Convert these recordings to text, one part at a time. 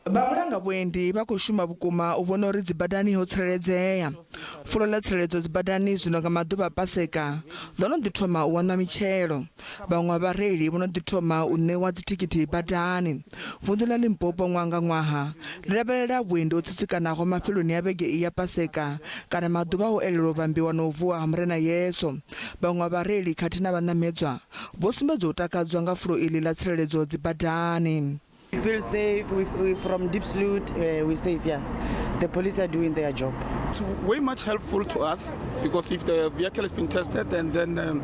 Vha vhulanga vhuendi vha khou shuma vhukuma u vhona uri dzibadani ho tsireledzea. Fulo ḽa tsireledzo dzibadani zwino nga maḓuvha a Paseka ḽo no ḓi thoma u waṋwa mitshelo. Vhaṅwe vha vhareili vho no ḓi thoma u ṋewa dzithikhithi badani. Vunḓu ḽa Limpopo ṅwaha nga ṅwaha ḽi lavhelela vhuendi ho tsitsikanaho mafheloni a vhege iyi ya Paseka kana maḓuvha a u elelwa u vhambiwa na u vuwa ha Murena Yesu. Vhaṅwe vha vhareili khathihi na vhaṋamedzwa vho sumbedza u takadzwa nga fulo iḽi ḽa tsireledzo dzibadani. We feel safe. We from Diepsloot, we safe. Yeah, the police are doing their job. It's way much helpful to us because if the vehicle has been tested, and then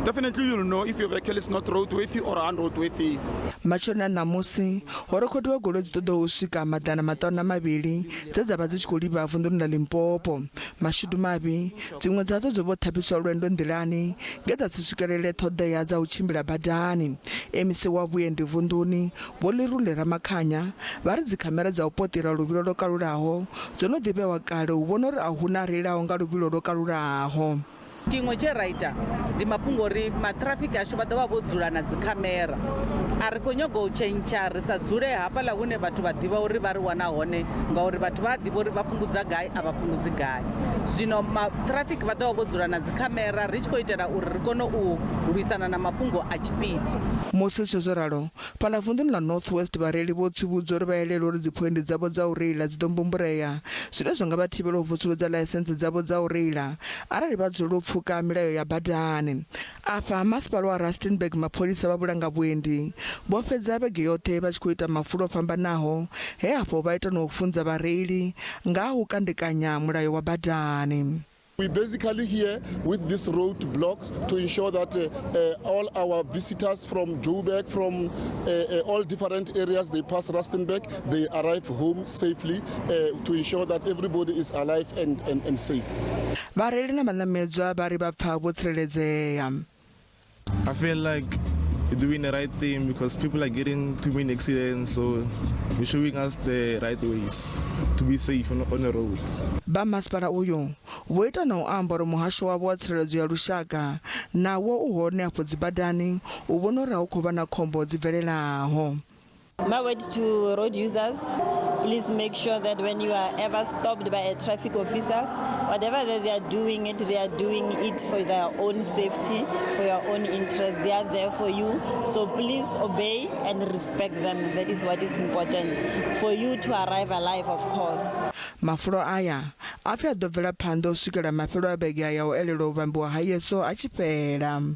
definitely you'll know if your vehicle is not roadworthy or unroadworthy. Matsheloni a ṋamusi, ho rekhodiwa goloi dzi ṱoḓaho u swika 502 dze dza vha dzi tshi khou livha vunḓuni ḽa Limpopo. Mashudu mavhi, dziṅwe dzadzo dzo vho ṱhaphiswa lwendo nḓilani nge dza si swikelele ṱhoḓea dza u tshimbila badani. MEC wa vhuendi vunḓuni, Vho Lerule Ramakhanya, vha ri dzikhamera dza u poṱela luvhilo lwo kalulaho dzo no ḓi vhewa kale u vhona uri a hu na a reilaho nga luvhilo lwo kalulaho. Tshiṅwe tshe ra ita ndi mafhungo uri maṱhirafiki ashu vha ḓo vha vho dzula na dzikhamera. A ri khou nyaga u tshentsha ri sa dzule hafhaḽa hune vhathu vha ḓivha uri vha ri wana hone ngauri vhathu vha a ḓivha uri vha fhungudza gai a vha fhungudzi gai. Zwino maṱhirafiki vha ḓo vha vho dzula na dzikhamera ri tshi khou itela uri ri kone u lwisana na mafhungo a tshipidi. Musi zwi zwo ralo, fhaḽa vunḓuni ḽa North West vhareili vho tsivhudzwa uri vha elelwe uri dziphoindi dzavho dza u reila dzi ḓo mbumburea, zwine zwa nga vha thivhela u vusuludza ḽaisentse dzavho dza u reila arali vha dzulela u pfuka milayo ya badani. Afha masipala wa Rustenburg mapholisa vha vhulanga vhuendi vho fhedza vhege yoṱhe vha tshi khou ita mafulo o fhambanaho he afho vha ita na u funza vhareili nga ha u kandekanya mulayo wa badani. We basically here with these road blocks to ensure that all our visitors from Joburg, from all different areas, they pass Rustenburg, they arrive home safely to ensure that everybody is alive and safe. Vhareili na vhaṋamedzwa vha ri vha pfa vho tsireledzea. I feel like we're doing the right thing because people are getting too many accidents, so we're showing us the right ways to be safe on the roads. Vha masipala uyu vho ita na u amba uri muhasho wavho wa tsireledzo ya lushaka nawo u hone afho dzibadani u vhona uri a hu khou vha na khombo dzi bvelelaho. My word to road users, please make sure that when you are ever stopped by a traffic officers, whatever that they are doing it, they are doing it for their own safety, for your own interest. They are there for you. So please obey and respect them. That is what is important for you to arrive alive, of course. Mafulo aya a pfi a ḓo bvela phanḓa u swikela mafhelo a vhege ya u elelwa u vhambiwa ha Yesu a tshi fhela.